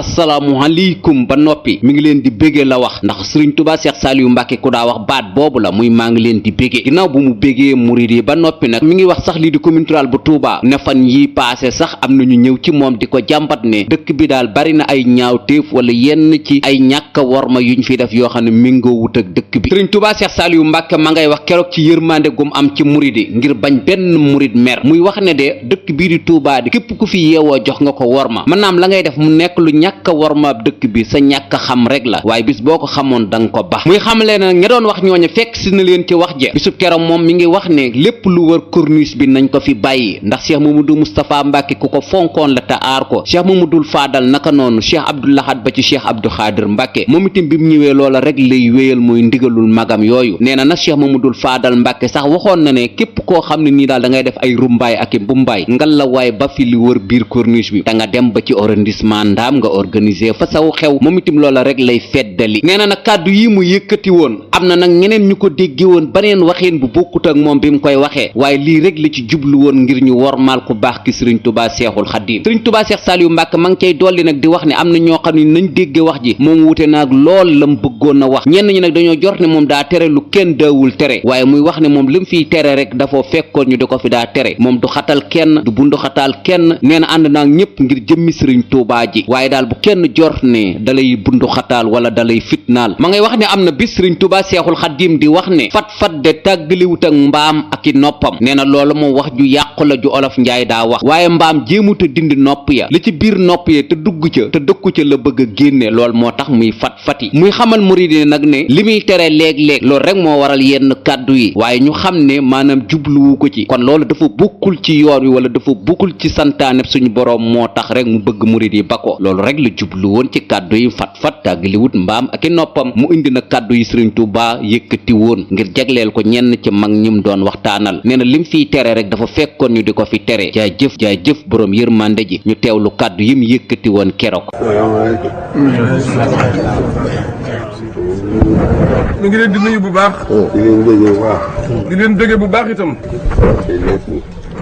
asalaamualeykum ba noppi mi ngi leen di béggee la wax ndax sëriñ Touba Cheikh Saliou Mbàkke ku daa wax baat boobu la muy maa ngi leen di béggee ginnaaw bu mu béggee murid yi ba noppi nag mi ngi wax sax lii di commune rurale bu Touba ne fan yi paase sax am nañu ñëw ci moom di ko jàmbat ne dëkk bi daal bari na ay ñaawteef wala yenn ci ay ñàkk worma yuñ fi def yoo xam ne méngoo wut ak dëkk bi sëriñ Touba Cheikh Saliou Mbàkke ma ngay wax keroog ci yërmande gum am ci murid yi ngir bañ benn murid mer muy wax ne de dëkk bii di Touba di képp ku fi yeewoo jox nga ko worma mën naam la ngay def mu nekk lu ñàkk worma dëkk bi sa ñàkk xam rek la waaye bis boo ko xamoon danga ko ba muy xamle nag ña doon wax ñooñu fekk si na leen ci wax je bisub keroog moom mi ngi wax ne lépp lu wër corniche bi nañ ko fi bàyyi ndax Cheikh Mamadou Moustapha Mbàkke ku ko fonkoon la te aar ko Cheikh Mamadou Fadal naka noonu Cheikh Abdoul Ahad ba ci Cheikh Abdou Khadir Mbàkke moom itam bi mu ñëwee loola rek lay wéyal muy ndigalul magam yooyu nee na nag Cheikh Mamadou Fadal Mbàkke sax waxoon na ne képp koo xam ne nii daal da ngay def ay rumbaay ak i mbumbaay ngal la waay ba fi li wër biir corniche bi da nga dem ba ci arrondissement Ndaam nga organiser fa saw xew moom itam loola rek lay feddali nee na nag kàddu yi mu yëkkati woon am na nag ñeneen ñu ko dégge woon baneen waxeen bu bokkut ak moom bi mu koy waxee waaye lii rek la ci jublu woon ngir ñu wormaal ku baax ki sëriñ Touba Cheikhul Khadim sëriñ Touba Cheikh Saliou Mbàkke ma ngi cay dolli nag di wax ne am na ñoo xam ne nañ dégge wax ji moom wute naag lool lam bëggoon a wax ñenn ñi nag dañoo jort ne moom daa tere lu kenn daawul tere waaye muy wax ne moom lim fiy tere rek dafa fekkoon ñu di ko fi daa tere moom du xatal kenn du bundu xatal kenn nee na ànd naag ñëpp ngir jëmmi sëriñ Touba ji waaye daal bu kenn jort ne dalay bundu xataal wala dalay fitnaal ma ngay wax ne am na bis sëriñ Touba Cheikhul Khadim di wax ne fat-fat de tàggaliwut ak mbaam ak i noppam nee na loolu moom wax ju yàqu la ju olof njaay daa wax waaye mbaam jéemuta dindi nopp ya li ci biir nopp ya te dugg ca te dëkku ca la bëgg a génne loolu moo tax muy fat-fati muy xamal murid yi nag ne li muy tere léeg-léeg loolu rek moo waral yenn kàddu yi waaye ñu xam ne maanaam jubluwu ko ci kon loolu dafa bokkul ci yoon wi wala dafa bokkul ci santaane suñu boroom moo tax rek mu bëgg murid yi ba ko loolu rek la jublu woon ci kàddu yi fat-fat tàggaliwut mbaam ak i noppam mu indi na kàddu yi sëriñ Touba yëkkati woon ngir jagleel ko ñenn ci mag ñum doon waxtaanal nee na lim fiy tere rek dafa fekkoon ñu di ko fi tere jaajëf boroom yërmande ji ñu teewlu kàddu yim yëkkati woon keroog. ñu ngi leen di nuyu bu baax. di leen bëgge bu baax itam.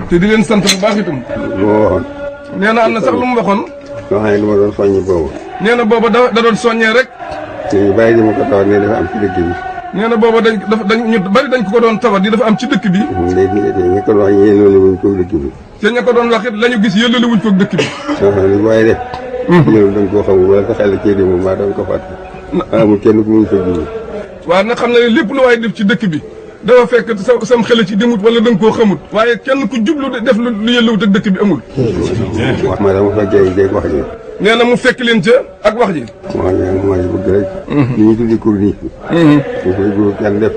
te di leen sant bu baax itam. nee na am na sax lu mu waxoon. loo xam ne lu ma doon soññi boobu. nee na booba da doon soññee rek. ñu bàyyi di ma ko tawat ne dafa am ci dëkk bi. nee na booba ñu bari dañ ko doon tawat di dafa am ci dëkk bi. léegi ñi ko wax yéen wuñ ko dëkk bi. te ña ko doon wax it la ñu gis yëllale wuñ ko dëkk bi. li waaye def. ñëw da nga koo xamul wala sa xel cee di moom maa da nga ko fàtte. amul kenn ku muy fa jiw. waaw nag xam na ne lépp lu waaye def ci dëkk bi dafa fekk sam xel ci demut wala da nga koo xamut. waaye kenn ku jublu def lu yëllawut ak dëkk bi amul. wax ma dama fekkee dégg wax ji. nee na mu fekk leen ca ak wax ji. maa ngi bëgg rek. li ñu tuddee corniche bi. ñu koy góor kenn def.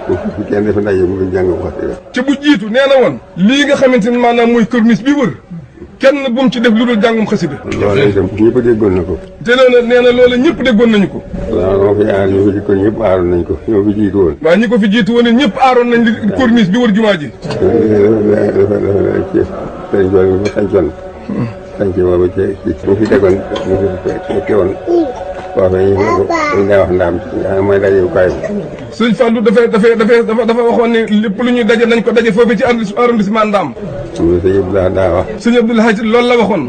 bu kenn def ndaje mu ngi jàng wax dëgg. ca bu jiitu nee na woon. lii nga xamante ni maanaam muy corniche bi wër. kenn bu mu ci def lu dul jàngum xasida. loolu itam ñëpp déggoon na ko. te nee na loolu ñëpp déggoon nañu ko. waaw moo fi aar ñoo fi jikkoon ñëpp aaroon nañ ko ñoo fi jiitu woon. waaw ñi ko fi jiitu woon ñëpp aaroon nañ li corniche bi wër jumaa ji. sañ ci boobu mu fi tegoon mu fi fekke woon foofee ñu daa wax ndaam mooy dajewukaay bi. sëñ Fallou dafa waxoon ne lépp lu ñuy daje nañ ko daje foofu ci arrondissement Ndaam. am na sëñ Abdoulaye daa wax. sëñ Abdoulaye loolu la waxoon.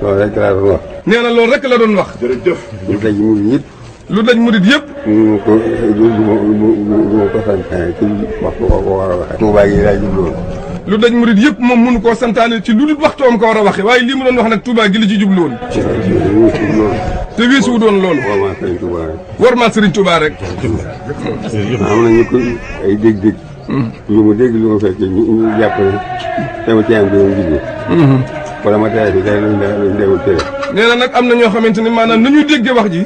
loolu rek laa doon wax. nee na loolu rek la doon wax. jërëjëf. lu daj murid yëpp. lu daj murid yëpp. mu ko du ma ko santaane ci waxtu ko war a waxee. Tuubaa gi laa jubloon. lu daj murid yëpp moom mënu koo santaane ci lu dul waxtoom ko war a waxee waaye lii mu doon wax nag Tuubaa gi la ci jubloon. te weesuwu doon loolu. war maa Sëriñ Tuubaa rek. am na ñu ko ay dégg-dégg. lu mu dégg lu ma fekk ñu jàpp ne sama caan bi moom jigéen. wala ma tey day luñ deewul tere. nee na nag am na ñoo xamante ni maanaam na ñuy déggee wax ji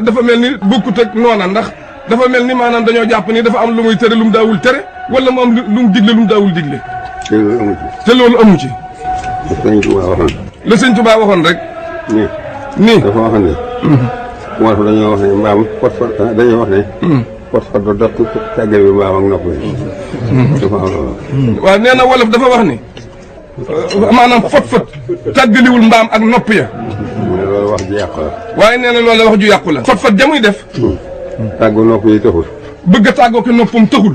dafa mel ni bokkut ak noona ndax dafa mel ni maanaam dañoo jàpp ni dafa am lu muy tere lu mu daawul tere wala mu am lu mu digle lu mu daawul digle. te loolu amu ci. te loolu amu ci. Sëñ Tuubaa waxoon. la Sëñ Tuubaa waxoon rek. nii dafa wax ne. wolof dañoo wax ne mbaam fot dañoo wax ne. fot ba dox tàggal bi mbaam ak nopp yi. dafa am loolu. waaw nee na wolof dafa wax ni maanaam fot tàggaliwul mbaam ak nopp ya. mu ne loolu wax ju yàqu la. waaye nee na loolu wax ju yàqu la. fot jamuy def. tàggu nopp yi taxul. bëgg a tàggoo ko noppam taxul.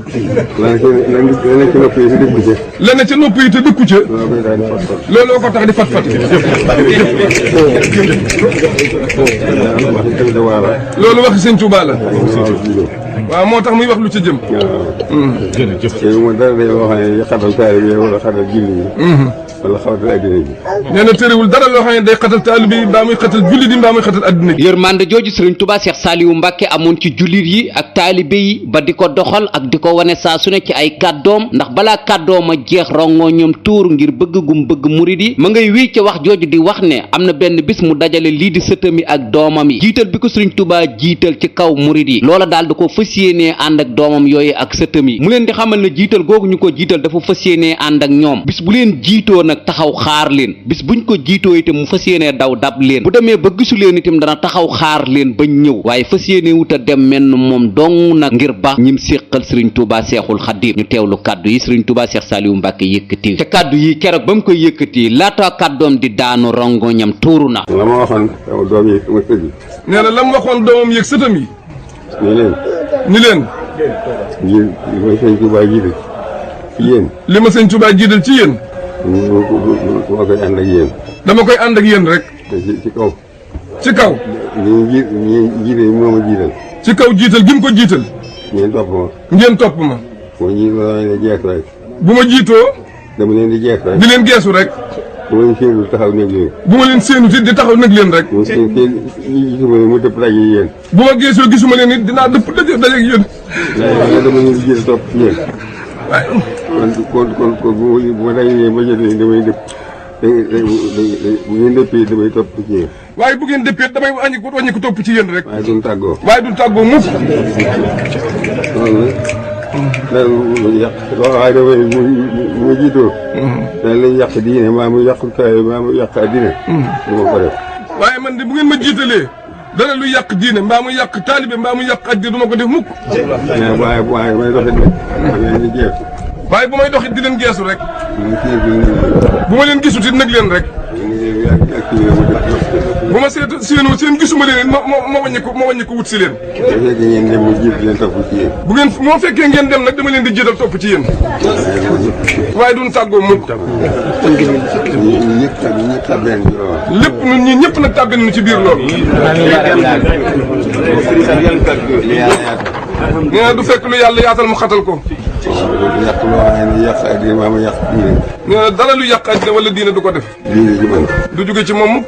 la ne ci nopp yi te dëkku ca. la ne ca nopp yi te dëkku ca. looloo ko tax di fat. loolu waxi Sëñ Tuubaa la. waaw moo tax muy wax lu ca jëm. jërëjëf. te mu dara day wax ne xatal taalibe yi wala xatal julli yi. wala xatal addina bi. nee na terewul dara loo xam ne day xatal taalibe yi mbaa muy xatal jullit yi mbaa muy xatal addina bi. yërmande jooju Sëriñ Tuubaa Seex Saaliwu Mbàkke amoon ci jullit yi ak taalibe yi ba di ko doxal ak di ko wane saa su ne ci ay kàddoom ndax balaa kàddoom a jeex rongoo ñoom tuur ngir bëgg gum bëgg murid yi ma ngay wii ca wax jooju di wax ne am na benn bis mu dajale lii di sëtam yi ak doomam yi jiital bi ko Sëriñ Tuubaa jiital ci kaw murid yi loola daal da ko fas yéenee ànd ak doomam yooyu ak sëtam yi mu leen di xamal ne jiital googu ñu ko jiital dafa fas yéenee ànd ak ñoom bis bu leen jiitoo nag taxaw xaar leen bis buñ ko jiitoo itam mu fas yéenee daw dab leen bu demee ba gisu leen itam dana taxaw xaar leen bañ ñëw waaye fas yéenee wuta dem menn moom dong nag ngir ba ñim séqal Sëriñ Tuubaa Seexul Xadiim ñu teewlu kàddu yi Sëriñ Tuubaa Seex Saaliwu Mbàkke yëkkati te kàddu yi keroog ba mu koy yëkkati laata kàddoom di daanu rongoñam tuuru na. la ma waxoon sama doom yi sama sët yi. nee na la mu waxoon doomam yëg sëtam yi. ni leen. li ma Sëñ Tuubaa jiital ci yéen. li ma Sëñ Tuubaa jiital ci yéen. dama koy ànd ak yéen. dama koy ànd ak yéen rek. ci kaw. ci kaw. ñi jiite moo ma jiital. ci kaw jiital gi mu ko jiital. ngeen topp ma. ngeen topp ma. ma jiitoo dama leen di jeex rek. bu ma jiitoo. dama leen di jeex rek. di leen geesu rek. bu ma leen séenul taxaw nekk leen. bu ma leen séenu it di taxaw nag leen rek. mu gisuma leen mu dëpp daje yéen. bu ma geesoo gisuma leen it dinaa dëpp daje ak yéen. waaye dama leen di jiital topp ci yéen. waaye. kon bu ma dajee ba jot leen damay dëpp. bu ngeen dëppee damay topp ci yéen. waaye bu ngeen dëppee damay wàññi ko topp ci yéen rek. waaye duñ tàggoo. waaye duñ tàggoo mukk. loolu nag lu yàq waaye damay mu jiitoo. daal lay yàq diine maa mu yàq taay maa mu yàq addina. du ma ko def. waaye man de bu ngeen ma jiitalee dara lu yàq diine mbaa mu yàq taalibe mbaa mu yàq addina du ma ko def mukk. waaye may doxit nag ma leen di jeex. waaye bu may doxit di leen geesu rek. bu ma leen gisut it nag leen rek. bu ma séenoo seen gisuma leen ma wàññi ko wut si leen. bu ngeen moo fekkee ngeen dem nag dama leen di jiital topp ci yéen. waaye duñ tàggoo mukk. lépp ñun ñii ñëpp nag tàbbi nañu ci biir loolu. nee na du fekk lu yàlla yaatal mu xatal ko. nee na dara lu yàq àddina wala diine du ko def. du jóge ci moom mukk.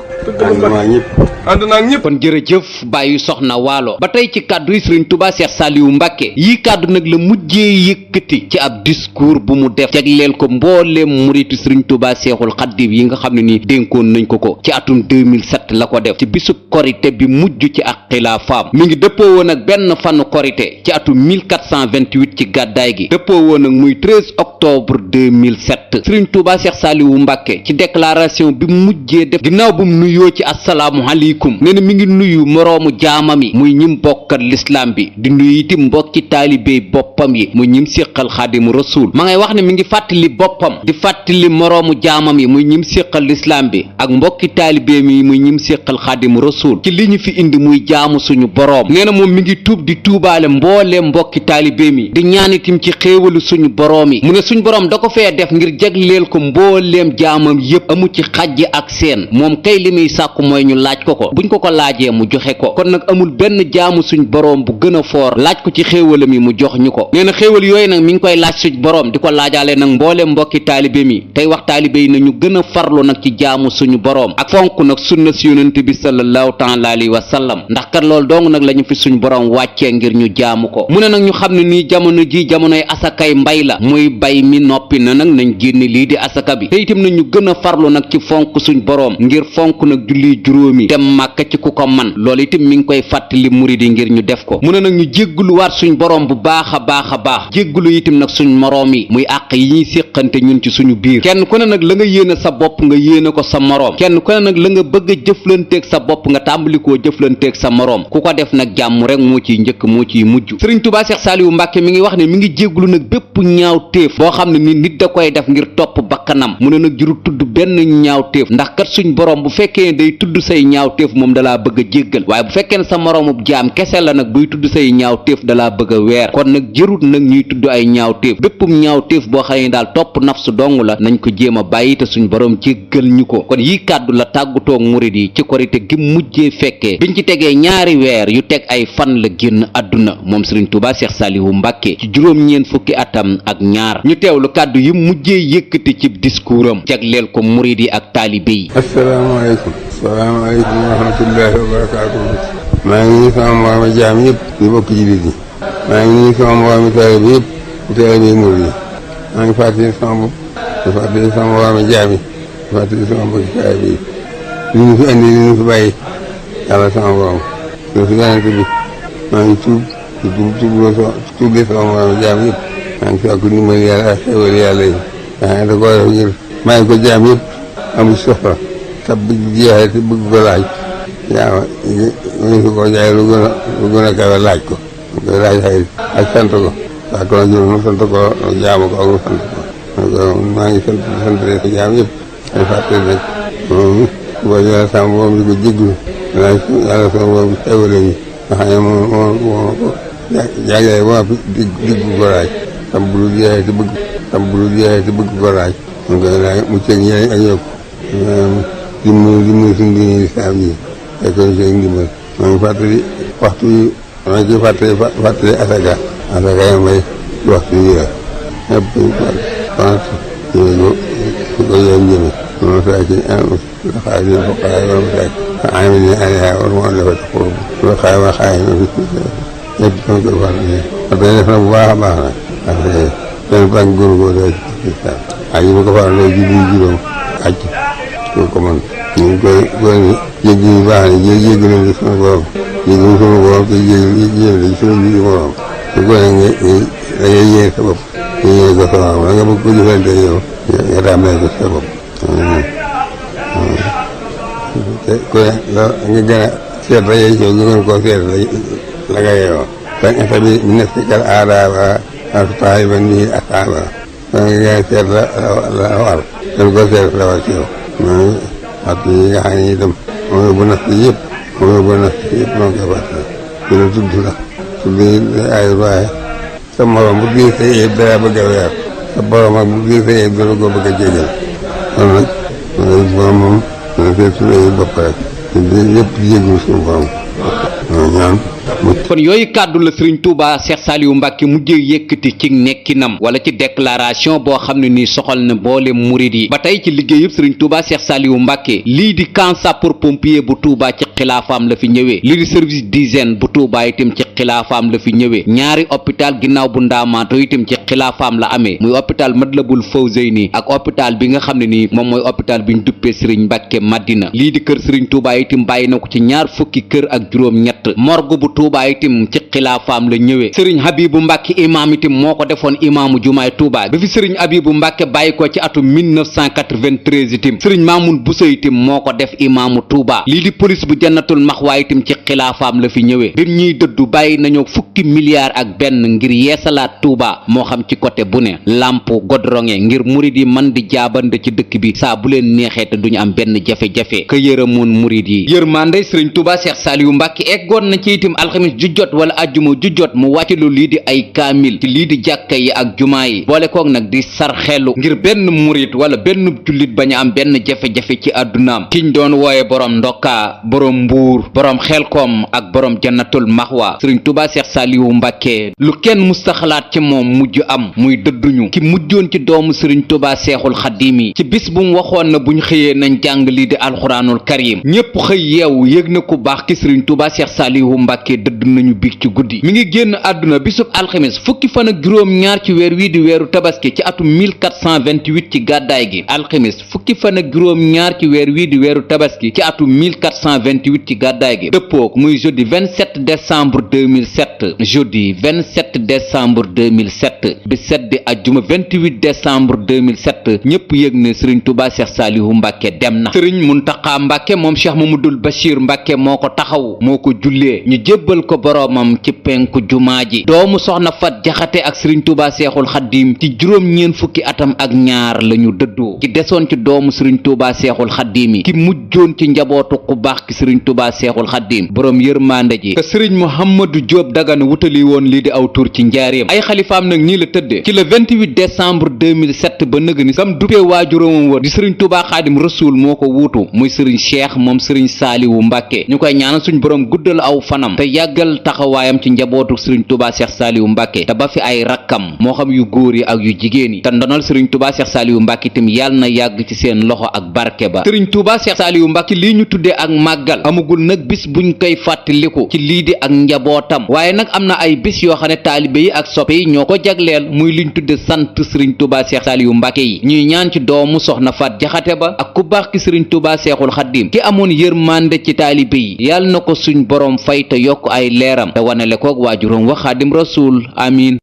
ànd naa ñëpp. kon jërëjëf bàyyi soxna waalo ba tey ci kàddu yi Sëriñ Tuubaa Seex Saaliwu Mbàkke yii kàddu nag la mujjee yëkkati ci ab discours bu mu def jagleel ko mbooleem muritu Sëriñ Tuubaa Seexul Xadiim yi nga xam ne ni dénkoon nañ ko ci atum 2007 la ko def ci bisub korite bi mujj ci ak xilaafaam mi ngi dëppoo woon ak benn fanu korite ci atum 1428 ci gàddaay gi dëppoo woon ak muy 13 octobre 2007 sëriñ Touba Cheikh Saliou Mbacke ci déclaration bi mujjee def ginnaaw bu mu nuyoo ci assalaamu aleykum nee na mi ngi nuyu moroomu jaamam yi muy ñim bokkat lislaam bi di nuyu itam mbokki taalibey boppam yi muy ñim séqal xaadimu rasuul ma ngay wax ne mi ngi fàttali boppam di fàttali moroomu jaamam yi muy ñim séqal lislaam bi ak mbokki taalibeem yi muy ñim séqal xaadimu rasuul ci li ñu fi indi muy jaamu suñu boroom nee na moom mi ngi tuub di tuubaale mbooleem mbokki taalibeem yi di ñaan itam ci xéewalu suñu boroom yi mu ne suñu boroom da ko fee def ngir jagleel ko mbooleem jaamam yépp amu ci xajj ak seen moom kay li muy sàkku mooy ñu laaj ko buñ ko laajee mu joxe ko kon nag amul benn jaamu suñ boroom bu gën a foor laaj ko ci xéewalam yi mu jox ñu ko nee na xéewal yooyu nag mi ngi koy laaj suñ boroom di ko laajaale nag mbooleem mbokki taalibe mi tey wax taalibe yi na ñu gën a farlu nag ci jaamu suñu boroom ak fonk nag sunna si yonent bi sallallahu taala alayhi wa sallam ndax kat loolu dong nag la ñu fi suñ boroom wàccee ngir ñu jaamu ko mu ne nag ñu xam ne nii jamono ji jamonoy asakay mbay la muy bay mi noppi na nag nañ génne lii di asaka bi te itam na ñu gën a farlu nag ci fonk suñ boroom ngir fonk nag julli juróomi dem màkka ci ku ko man loolu itam mi ngi koy fàttali murid yi ngir ñu def ko mu ne nag ñu jégglu waat suñ boroom bu baax a baax jégglu itam nag suñ moroom yi muy àq yi ñuy séqante ñun ci suñu biir kenn ku ne nag la nga yéene sa bopp nga yéene ko sa moroom kenn ku ne nag la nga bëgg a jëflanteeg sa bopp nga tàmbalikoo jëflanteeg sa moroom ku ko def nag jàmm rek moo ciy njëkk moo ciy mujj sëriñ Touba Cheikh Saliou Mbacke mi ngi wax ne mi ngi jégglu nag bépp ñaaw téef boo xam ne ni nit da koy def ngir topp bakkanam mu ne nag juru tudd benn ñaaw téef ndax kat suñ boroom bu fekkee day tudd say ñaaw téef moom dalaa bëgg a jéggal waaye bu fekkee ne sa moroomub jaam kese la nag buy tudd say ñaaw téef dalaa bëgg a weer kon nag jërut nag ñuy tudd ay ñaaw téef béppum ñaaw téef boo xam ne daal topp nafsu dong la nañ ko jéem a bàyyi te suñ boroom jéggal ñu ko kon yii kàddu la tàggutoog murid yi ci korite gi mujjee fekkee biñ ci tegee ñaari weer yu teg ay fan la génn àdduna moom sëriñ Touba Cheikh Saliou Mbacke ci juróom-ñeent fukki atam ak ñaar ñu teewlu kàddu yi mujjee yëkkati ci discours am jagleel ko murid yi ak taalibe yi. asalaamaaleykum wa rahmatullahi wa barakaatuhu maa ngi nuyu sama mbooloo jaam yëpp ñu bokk ci biir yi maa ngi nuyu sama mbooloo taalibe yëpp taalibe yi murid yi maa ngi fàttali sama bopp di fàttali sama mbooloo jaam yi di fàttali sama mbokki taalibe yi li ñu fi andi li ñu fi bàyyi yàlla sama borom ñu fi yonent bi maa ngi tuublee sama mbooloo jaam yëpp maa ngi sàkku ndimbal yàlla ak xéwal yàlla yi da ko def ngir maa ngi ko jaam yëpp amul soxla tab bi jeexee te bëgg ko laaj yaa ngi fi ko jaay lu gën a kawe laaj ko koy laaj xëy ak sant ko waa ko jur nu sant ko jaamu ko ak nu sant ko maa ngi sant ko jaam yëpp ay fàttali nag moom boo yàlla sama borom di ko jéglu yàlla sama borom xewale yi nga xam ne moo ko jaagee ba digg ko laaj tam bu dul jeexee te bëgg ko laaj mu koy laaj mu ceeg ñeneen ak yokk dimbali suñu diine lislaam ji fekk na ceeg ndimbal maa ngi fàttali waxtu yi maa ngi ciy fàttali asaka yi may ci waxtu yi la ñëpp ko yoon jëme moom saa ci xaay leen foqaay wala masaak ami ne aliha war moo defati xurub loolu xaay ma xaay ma fi ñëpp sama koy fàttali def na bu baax a baax nag parce que benn pànk góorgóor la ci islam ak yi ma ko faral di juróom aj ko man ñu ngi koy jéggi yu baax ne jéggi leen di sunu borom jéggi sunu borom te jéggi di sunu biir borom su ko ne da ngay yéer sa bopp nga yéer ko sa borom la nga bëgg ko jëfante yow nga tàmbalee ko sa bopp te ku ne nga gën a seet la yey nga gën koo seet la nga yeewoo fan ata bi nafsikal aadaaba taaliban bihi asaaba nga gën a seet la war gën koo seet la war ci yow mooy waxtu yi nga xam ne itam moom yóbbu naf si yëpp moo koy fàttali ci la tudd ay waaye sa morom bu gis sa yëpp dara bëgg a weer sa borom ak bu gis sa yëpp dana ko bëgg a jégal kon nag borom moom dana seet suñu ay bopp rek yëpp yëgul suñu borom ñaan kon yooyu kàddu la sëriñ Touba Cheikh Saliou Mbacke mujjee yëkkati ci nekkinam wala ci déclaration boo xam ne nii soxal na boole murid yi ba tey ci liggéeyub sëriñ Touba Cheikh Saliou Mbacke lii di camp sapeur pompier bu Touba ci xilaafaam la fi ñëwee lii di service d'hygiène bu Touba itam ci xilaafaam la fi ñëwee ñaari hôpital ginnaaw bu ndaamaato itam ci xilaafaam la amee muy hôpital Matlaboul Fawzeyni ak hôpital bi nga xam ne nii moom mooy hôpital bi ñu duppee sëriñ Mbacke Madina lii di kër sëriñ Touba itam bàyyi na ko ci ñaar fukki kër ak juróom-ñett morgue bu Touba itam ci xilaafaam la ñëwee sëriñ Habibu Mbàkke imaam itam moo ko defoon imaamu jumaay Tuubaa bi fi sëriñ Habibu Mbàkke bàyyi ko ci atum 1993 itam sëriñ Maamun Buso itam moo ko def imaamu Tuubaa lii di police bu jannatul maxwaa itam ci xilaafaam la fi ñëwee bi ñuy dëddu bàyyi nañu fukki milliards ak benn ngir yeesalaat Tuubaa moo xam ci côté bu ne lamp godronge ngir murid yi man di jaabande ci dëkk bi saa bu leen neexee te duñu am benn jafe-jafe ka yërëmoon murid yi yërmande sëriñ Tuubaa Seex Saaliwu Mbàkke eggoon na ci itam alxamis ju jot wala ajjuma ju jot mu wàcc lu lii di ay kaamil ci lii di jàkka yi ak jumaa yi boole koog nag di sarxelu ngir benn murid wala benn jullit bañ a am benn jafe-jafe ci àddunaam kiñ doon wooye boroom ndokkaa boroom mbuur boroom xelkom ak boroom jannatul maxwa sëriñ Tuubaa Seex Saaliwu Mbàkke lu kenn mustaxalaat ci moom mujj am muy dëdduñu ki mujjoon ci doomu sëriñ Tuubaa Seexul Xadiim yi ci bis bu mu waxoon na buñ xëyee nañ jàng lii di alxuraanul karim ñépp xëy yeewu yëg na ku baax ki sëriñ Tuubaa Seex Saaliwu Mbàkke dëdd nañu biig ci guddi mi ngi génn àdduna bisub alxamis fukki fan ak juróom ñaar ci weer wii di weeru tabaski ci atum 1428 ci gàddaay gi alxamis fukki fan ak juróom ñaar ci weer wii di weeru tabaski ci atum 1428 ci gàddaay gi dëppook muy jeudi 27 décembre 2007 jeudi 27 décembre 2007 bi set di ajjuma 28 décembre 2007 ñépp yëg ne sëriñ Tuubaa Seex Saaliwu Mbàkke dem na sëriñ Muntaxa Mbàkke moom Cheikh Mamadul Bachir Mbàkke moo ko taxaw moo ko jullee ñu jébbal ko boroomam ci penku jumaa ji doomu soxna Fat Jaxate ak sëriñ Tuubaa Seexul Xaddiim ci juróom-ñeen fukki atam ak ñaar lañu dëddoo ki desoon ci doomu sëriñ Tuubaa Seexul Xaddiim yi ki mujjoon ci njabootu ku baax ki sëriñ Tuubaa Seexul Xaddiim boroom yërmande ji ka sëriñ Muhammadu Jóob Dagana wutali woon lii di aw tur ci njaareem ay xalifaam nag nii la tëddee ci le 28 décembre 2007 ba nëg ni kam duppee waajuróomam wa di sëriñ Tuubaa Xaadim Rasuul moo ko wuutu muy sëriñ Cheikh moom sëriñ Saaliwu Mbàkke ñu koy ñaanal suñ boroom guddal aw fanam te yàggal taxawaayam ci njabootu sëriñ Tuubaa Seex Saaliwu Mbàkke te ba fi ay rakkam moo xam yu góor yi ak yu jigéen yi te ndonal sëriñ Tuubaa Seex Saaliwu Mbàkke itam yàlla na yàgg ci seen loxo ak barke ba sëriñ Tuubaa Seex Saaliwu Mbàkke lii ñu tuddee ak màggal amagul nag bis buñ koy fàttaliku ci lii di ak njabootam waaye nag am na ay bis yoo xam ne taalibe yi ak soppe yi ñoo ko jagleel muy liñ tudde sant sëriñ Tuubaa Seex Saaliwu Mbàkke yi ñuy ñaan ci doomu soxna Faat Jaxate ba ak ku baax ki sëriñ Tuubaa Seexul Xaddiim ki amoon yërmande ci taalibe yi yàlla na ko suñ boroom fay te yokk ay leeram te wanale koog waajuróom wa Xaadim Rasuul amiin